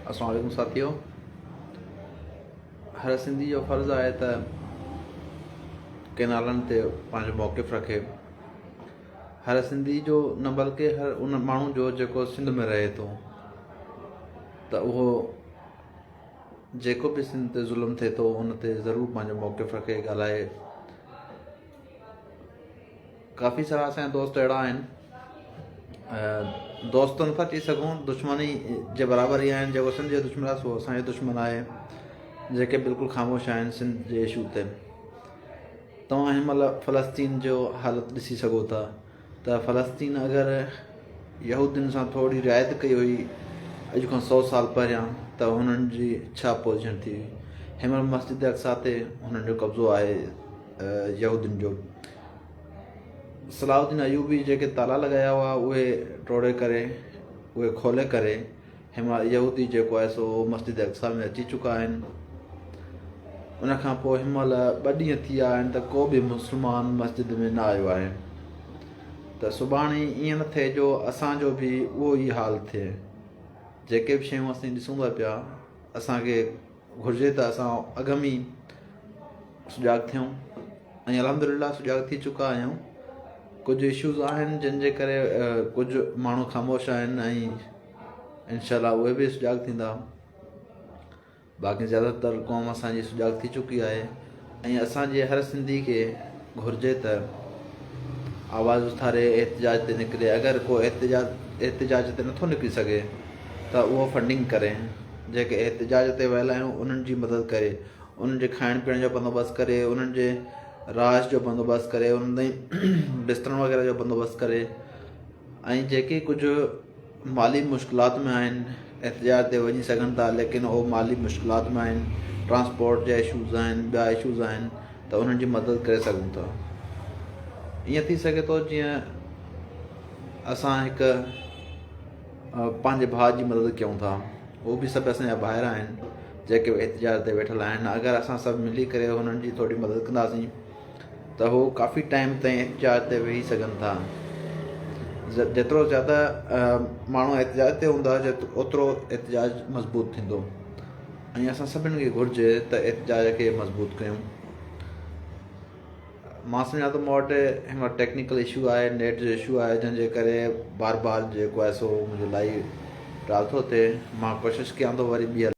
السلام عليڪم ساٿيو هر سنڌي جو فرض آهي ته ڪينالن تي پنهنجو موقف رکي هر سنڌي جو نه بلڪه هر ان ماڻهو جو جيڪو سنڌ ۾ رهي ٿو ته اهو جيڪو به سنڌ تي ظلم ٿئي ٿو ان تي ضرور پنهنجو موقف رکي ڳالهائي ڪافي سارا اسان جا دوست اهڙا آهن دوست ته نٿا چئي سگهون دشمني جي برابر ئي آهن جيڪو سنڌ جو دشمن آهي سو اسان جو دشمن آهي جيڪي بلڪل خاموش آهن سنڌ جي اشو تي توهان هن مهل فلسطين جو حالت ڏسي سگهو ٿا ته فلسطين اگر يهودين سان ٿوري رعايت ڪئي هئي اڄ کان سو سال پهريان ته هنن جي ڇا پوزيشن ٿي هئي هن مهل مسجد اقصيٰ تي هنن جو قبضو آهي يهودين جو صلاح الدين ايوبي جيڪي تالا لڳايا هئا اهي ٽوڙي ڪري اهي کولي ڪري هن مهل يهودي جيڪو آهي سو مسجد اقصيٰ ۾ اچي چڪا آهن ان کان پوء هن مهل ٻه ڏينهن ٿي ويا آهن ته ڪو به مسلمان مسجد ۾ نه آيو آهي ته سڀاڻي ائين نه ٿئي جو اسان جو به اهو ئي حال ٿئي جيڪي به شيون اسين ڏسون ٿا پيا اسان کي گهرجي ته اسان اڳ ۾ سجاڳ ٿيون ۽ الحمد لله سجاڳ ٿي چڪا آهيون ڪجهه اشوز آهن جن جي ڪري ڪجهه ماڻهو خاموش آهن ۽ انشاء الله اهي به سجاڳ ٿيندا باقي زياده تر قوم اسانجي سجاڳ ٿي چڪي آهي ۽ اسانجي هر سنڌي کي گهرجي ته آواز اٿاري احتجاج تي نڪري اگر ڪو احتجاج احتجاج تي نٿو نڪري سگهي ته اهو فنڊنگ ڪري جيڪي احتجاج تي ويل آهيون انهن جي مدد ڪري انهن جي کائڻ پيئڻ جو بندوبست ڪري انهن جي رهائش جو بندوبست ڪري انهن تائين بسترن وغيره جو بندوبست ڪري ۽ جيڪي ڪجهه مالي مشڪلات ۾ آهن احتجاج تي وڃي سگهن ٿا ليڪن اهو مالي مشڪلات ۾ آهن ٽرانسپورٽ جا اشوز آهن ٻيا اشوز آهن ته انهن جي مدد ڪري سگهون ٿا ائين ٿي سگهي ٿو جيئن اسان هڪ پنهنجي ڀاء جي مدد ڪيون ٿا هو به سڀ اسان جا ڀائر آهن جيڪي به احتجاج تي ويٺل آهن اگر اسان سڀ ملي ڪري هنن جي ٿوري مدد ڪنداسين ته هو ڪافي ٽائيم تائين احتجاج تي ويهي سگهن ٿا جيترو زياده ماڻهو احتجاج تي هوندا اوترو احتجاج مضبوط ٿيندو ۽ اسان سڀني کي گهرجي ته احتجاج کي مضبوط ڪيون مان سمجهان ٿو مون وٽ هن وقت ٽيڪنيڪل اشو آهي نيٽ جو اشو آهي جنهن جي ڪري بار بار جيڪو آهي سو منهنجو لائيو ڊراپ ٿو ٿئي مان ڪوشش ڪيان ٿو وري ٻيهر.